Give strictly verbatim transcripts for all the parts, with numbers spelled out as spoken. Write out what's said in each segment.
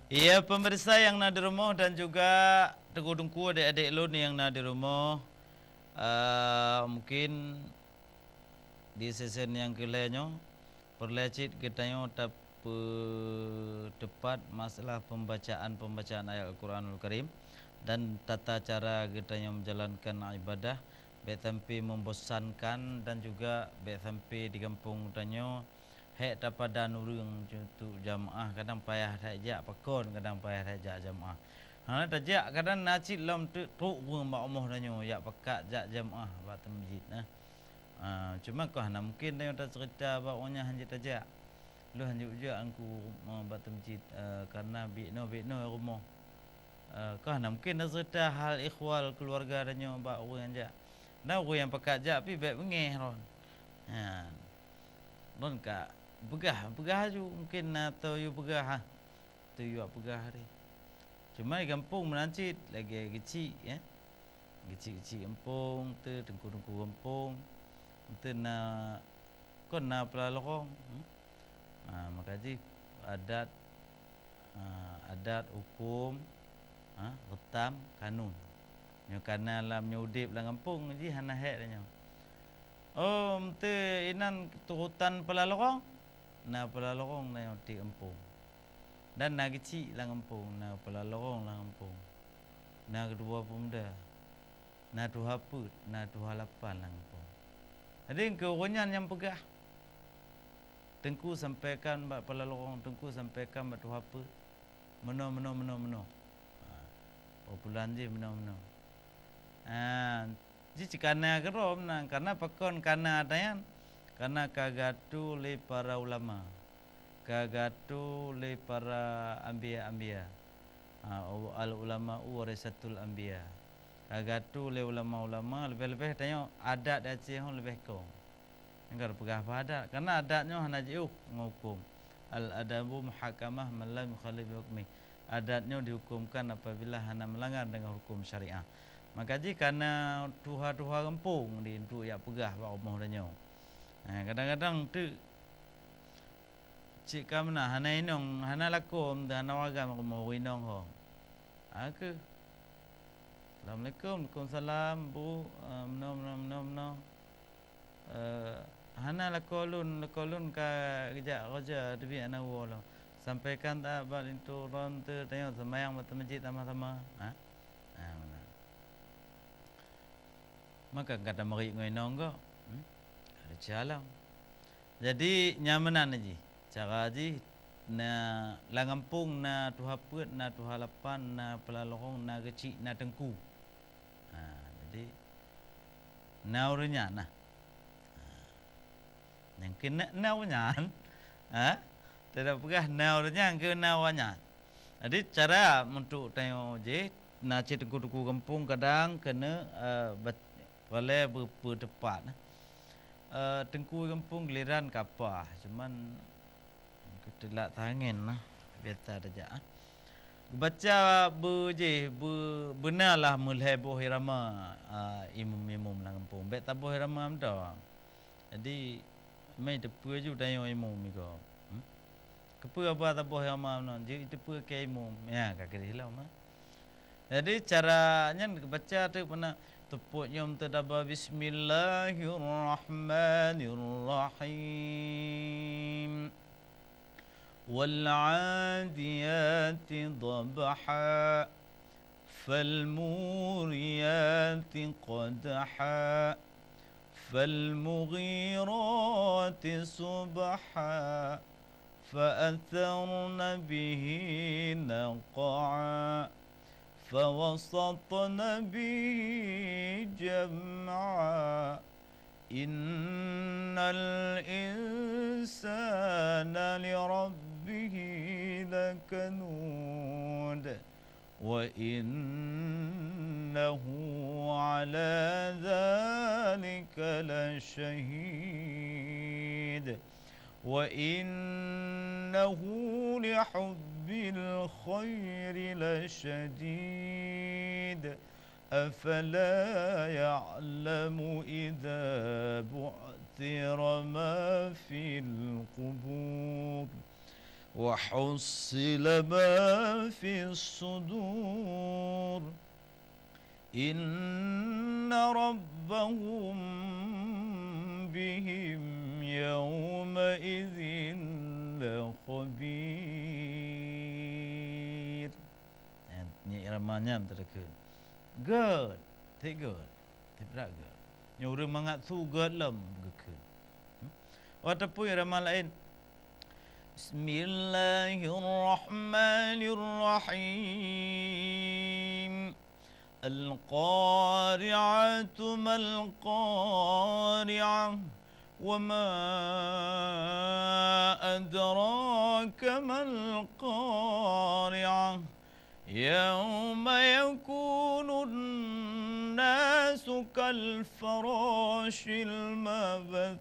Ya, pemirsa nyang na di rumoh dan juga teungku-teungku, adik-adik lôn nyang na di rumoh, eh, mungkin di sesi nyang keu lhèe nyoe, peureulèe cit geutanyoe tapeuteupat masalah pembacaan-pembacaan ayat Al-Quranul Karim dan tata cara geutanyoe menjalankan ibadah, bèk sampai membosankan dan juga bèk sampai di gampông geutanyoe hék tapadan ureueng untuk jamaah, kadang payah that jak pakon, kadang payah that jak jamaah. Hana tajak, kadang na cit lom teuk trok ureueng bak rumoh tanyoe jak pakat jak jamaah bak teumeujiet, nah. Ah, cuma kon hana mungken tanyoe taceurita bak ureueng nyang hanjeuet tajak. Lôn hanjeuet jak angku, eh, bak teumeujiet, eh, karena bit noe, bit noe rumoh. Eh, kon hana mungken taceurita hal ehwal keuluwarga tanyoe bak ureueng nyang jak. Na ureueng nyang pakat jak pih bèk beungèh lôn. Ha. Lôn ka peugah, peugah aju, mungken na teu yue peugah, ha. Teu yue peugah tadi. Cuma di gampông meunan cit lagèe geuchik, ya. Geuchik-geuchik gampông, teu teungku-teungku gampông, teu na, kon na peulalohong, hmm. Ha, maka jih adat, ha, adat, huköm, ha, reutam, kanun. Nyoe kana lam nyoe udép lam gampông jih hana hék tanyoe. Oh, meuteue inan turutan peulalohong, na peulalohong na nyang tiek gampông. Dan na geuchik lam gampông, na peulalohong lam gampông, na keudua peumuda, na tuha peuet, na tuha lapan lam gampông. Jadi, keu ureueng nyan nyang peugah, teungku sampaikan bak peulalohong, teungku sampaikan bak tuha peuet, meunoe, meunoe, meunoe, meunoe. Ha, pulan jih meunoe, meunoe. Ha, jih cit kana keudroe meunan, karena pakon kana tanyan, karena ka geuatoe lé para ulama. Ka geuatoe lé para anbiya-anbiya. Ha, al-ulama'u warasatul anbiya. Ka geuatoe lé ulama-ulama, leubeh-leubeh tanyoe adat di Aceh nyoe leubeh kong. Nyang ka peugah bak adat, karena adat nyoe hana jiôh ngon huköm. Al-adabu muhakamah man lam yukhalif bi hukmi. Adat nyoe dihukumkan apabila hana melanggar dengan hukum syariah. Maka jih kana tuha-tuha gampông di untuk jak peugah bak rumoh tanyoe. Ha, kadang-kadang teuk cit ka meunan, hana inong, hana lakoe, hana wagam rumoh inong ho. Ha keuh. Assalamualaikum, waalaikumsalam, Bu. Eh, meunoe, meunoe, meunoe, meunoe. Eh, hana lakoe lôn, lakoe lôn ka geujak roja teubiet hana woe lom. Sampaikan that bak linto droen teu tanyoe seumayang bak teumeujiet sama-sama. Ha? Ha, meunan. Maka ka tameurit ngon inong gob. Hmm? Ka teucalon. Jadi, nyan meunan jih. Cara jih, na lam gampông na tuha peuet, na tuha lapan, na peulalohong, na geuchik, na teungku. Ha, jadi, na ureueng nyan nah. Ha. Nyang keuneuk na ureueng nyan. Ha? Teudak peugah na ureueng nyan, keu na ureueng nyan. Jadi, cara untuk tanyoe jih, na cit teungku-teungku gampông kadang keuneuk, eh, bat-, peureulèe beupeuteupat. Eh, teungku gampông giliran ka paih, cuman Keuteulak tangen nah, biasa tajak, ah. Geubaca beu jih, beu-, beuna lah meulhèe boh irama, ah, imum-imum lam gampông. Bèk taboh irama mantong. Jadi, meuteupeu ju tanyoe imum iko. Hmm? Keupeue haba taboh irama mantong? Jeuet teupeu keu imum. Ya, ka keudeh lom, ah. Jadi, cara nyan baca teuk pernah, teupot nyoe teudaba, "Bismillahirrahmanirrahim. Wal 'adiyati dhabha. Fal muriyati qadha. Fal mughirati subha." فأثرن به نقعا فوسطن به جمعا إن الإنسان لربه لكنود وإنه على ذلك لشهيد وإنه لحب الخير لشديد أفلا يعلم إذا بعثر ما في القبور وحصل ما في الصدور. إن ربهم بهم يومئذ لخبير. Nyan, nyan irama nyan teukeun. Gét, teukeun. Teupeugah gét. Nyoe ureuëng mangat su gét lom geukheun. Hmm? Ataupun irama laén. Bismillahirrahmanirrahim. القارعة ما القارعة. وما أدراك ما القارعة. يوم يكون الناس كالفراش المبثوث.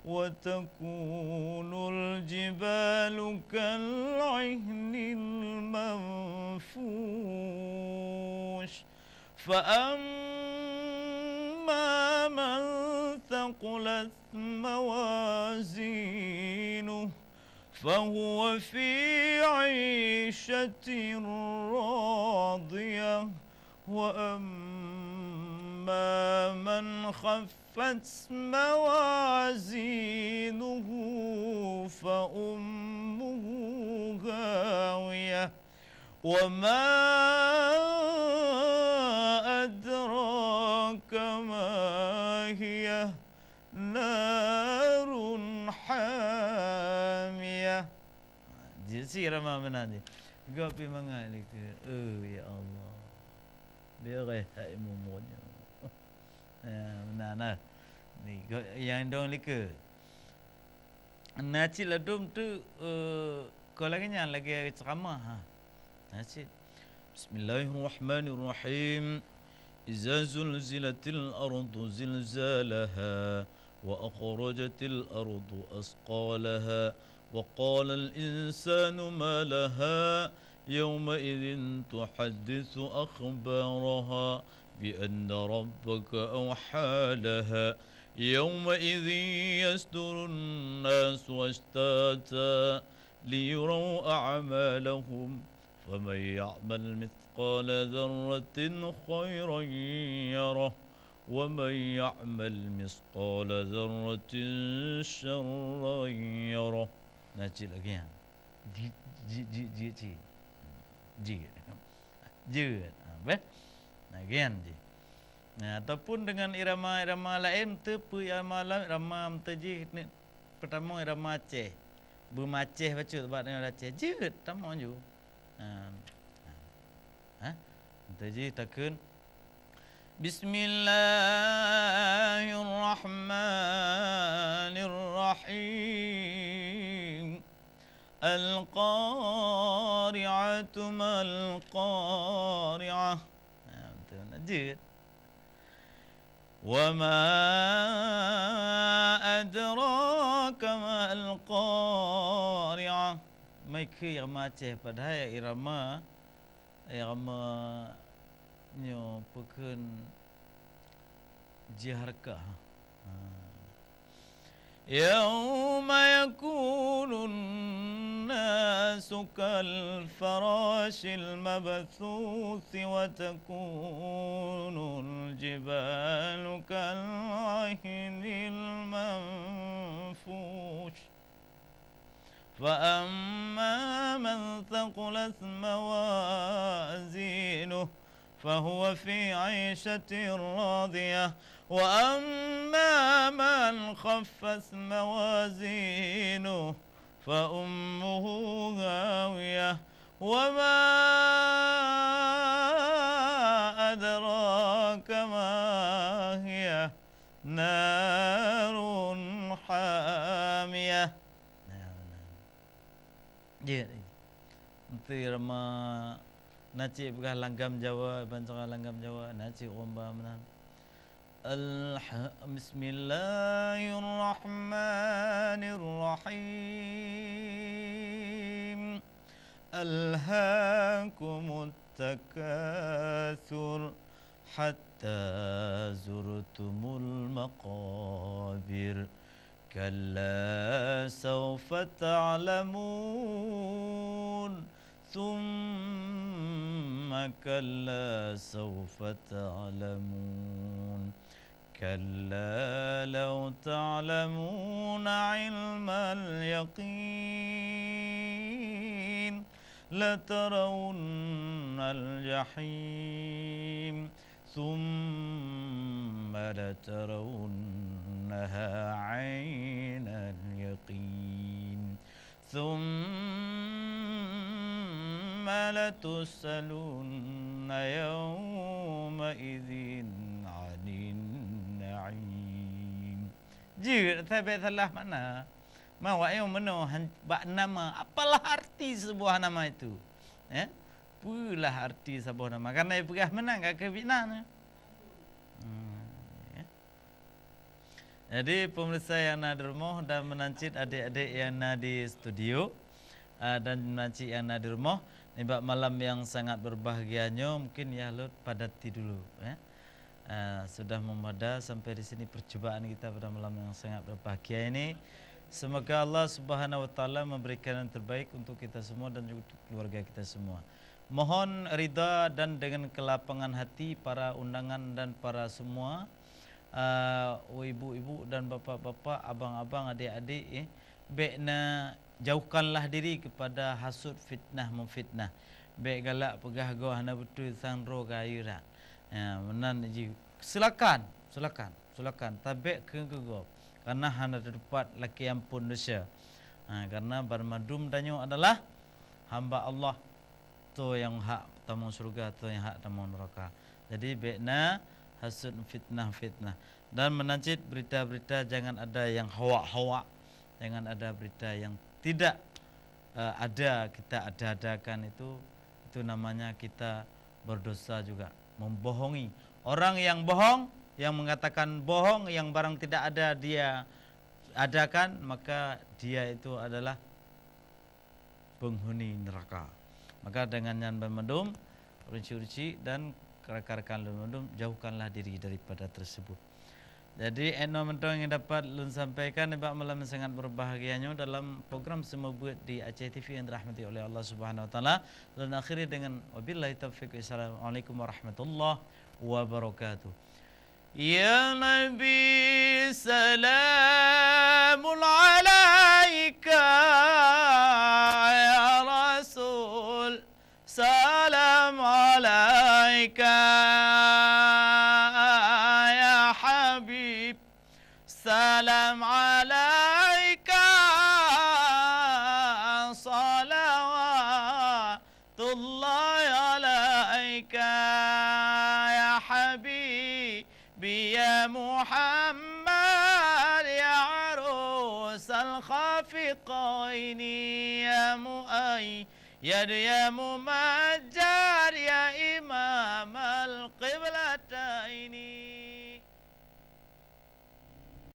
وتكون الجبال كالعهن المنفوش. فأما من ثقلت موازينه فهو في عيشة راضية. وأما من خفت موازينه فأمه هاوية. وما أدراك ما هي. نار حامية. Jeuet si rama meunan jih. Gob pih mangat lé keu, "Oh, ya Allah. Beureh hai mumun nyoe." Ya, meunan lah. Ni, gob nyang dong lé keu. Na cit ladôm tu, eh, kon lagée nyan, lagée ceuramah, ha. Na cit. Bismillahirrahmanirrahim. Iza zulzilatil ardu zilzalaha wa akhrajatil ardu asqalaha wa qalal insanu ma laha yawma'idzin tuhadditsu akhbaraha bi anna rabbaka awha laha. Yawma'idzin yasdurun nasu ashtata liyuraw a'malahum. Faman ya'mal mithqala dzarratin khairan yarah. Wa man ya'mal mithqala dzarratin syarran yarah. Na cit lagée nyan. Ji-, ji-, ji-, ji-, ji-. Jeuet. Jeuet. Ha, beh? Na, lagée nyan jih. Na, ataupun deungon irama-irama laén, teupeue irama laén, irama meuteujih ni, peurtama irama Aceh. Beumaceh bacut bak nyoe Aceh. Jeuet, tamong ju. Ha. Ha? Meuteujih takheun. Bismillahirrahmanirrahim. Al-Qari'atu mal-Qari'ah. Ha, beutôi, na jeuet. Wa ma adraka mal-Qari'ah. Meukeue irama Aceh, padahai irama, irama nyoe peukheun jiharkah. Ha. Yauma yakunun nasu kal farashil mabthuthi wa takunul jibalu kal 'ahnil manfush. فأما من ثقلت موازينه فهو في عيشة راضية وأما من خفت موازينه فأمه هاوية وما أدراك ما هي نار حامية. Nah, nah. Jeuet. Meuteurima na cit peugah langgam Jawa, ban cara langgam Jawa, na cit ureueng ba meunan. Alha-, Bismillahirrahmanirrahim. Alhaakumut takatsur hatta zurtumul maqabir. كلا سوف تعلمون، ثم كلا سوف تعلمون، كلا لو تعلمون علم اليقين، لترون الجحيم، ثم لترونها عين اليقين، ثم لتسألن يومئذ عن النعيم. Jeuet sabe salah makna. Ma wak nyoe meunoe han-, bak nama, apalah arti sebuah nama itu? Eh? Peue lah arti saboh nama? Karena ipeugah meunan ka keubiet na. Hmm, ya. Jadi, pemirsa yang na di rumoh dan meunan cit adik-adik yang na di studio, ah, dan meunan cit yang na di rumoh, nibak malam yang sangat berbahagia nyoe, mungkin yah lôn padati dulu, ya. Ah, sudah memadai sampai di sini percubaan kita pada malam yang sangat berbahagia ini. Semoga Allah Subhanahu wa Taala memberikan yang terbaik untuk kita semua dan juga untuk keluarga kita semua. Mohon ridha dan dengan kelapangan hati para undangan dan para semua, ah, ibu-ibu dan bapak-bapak, abang-abang, adik-adik, eh, bék na jauhkanlah diri kepada hasut, fitnah memfitnah. Bék galak peugah goe hana beutôi, sang droe ka ayue that. Ya, meunan ji. Silakan, silakan, silakan. Tabék keu, keu gob. Karena hana teutupat lakée amphon desya. Ha, karena banmandum tanyoe adalah hamba Allah. Toh nyang hak tamong syeuruga, toh nyang hak tamong neuraka. Jadi, bék na hasut, fitnah-fitnah. Dan meunan cit berita-berita jangan ada yang hoak-hoak. Jangan ada berita yang tidak, eh, ada kita ada-adakan itu, itu namanya kita berdosa juga, membohongi. Orang yang bohong, yang mengatakan bohong, yang barang tidak ada dia adakan, maka dia itu adalah penghuni neraka. Maka dengan nyan banmandum, Runcik-runcik dan rakan-rakan lôn mandum, jauhkanlah diri daripada tersebut. Jadi, 'oh noe mantong nyang dapat lôn sampaikan nibak malam nyang sangat berbahagia nyoe dalam program Seumeubeuet di Aceh T V yang dirahmati oleh Allah Subhanahu wa Taala. Lôn akhiri dengan wabillahi taufiq. Assalamualaikum warahmatullahi wabarakatuh. يا نبي سلام عليك، يا رسول سلام عليك، يا حبيب سلام عليك، صلوات الله عليك يا حبيبي يا محمد يا عروس الخافقين يا مؤيد يا ممجد يا إمام القبلتين.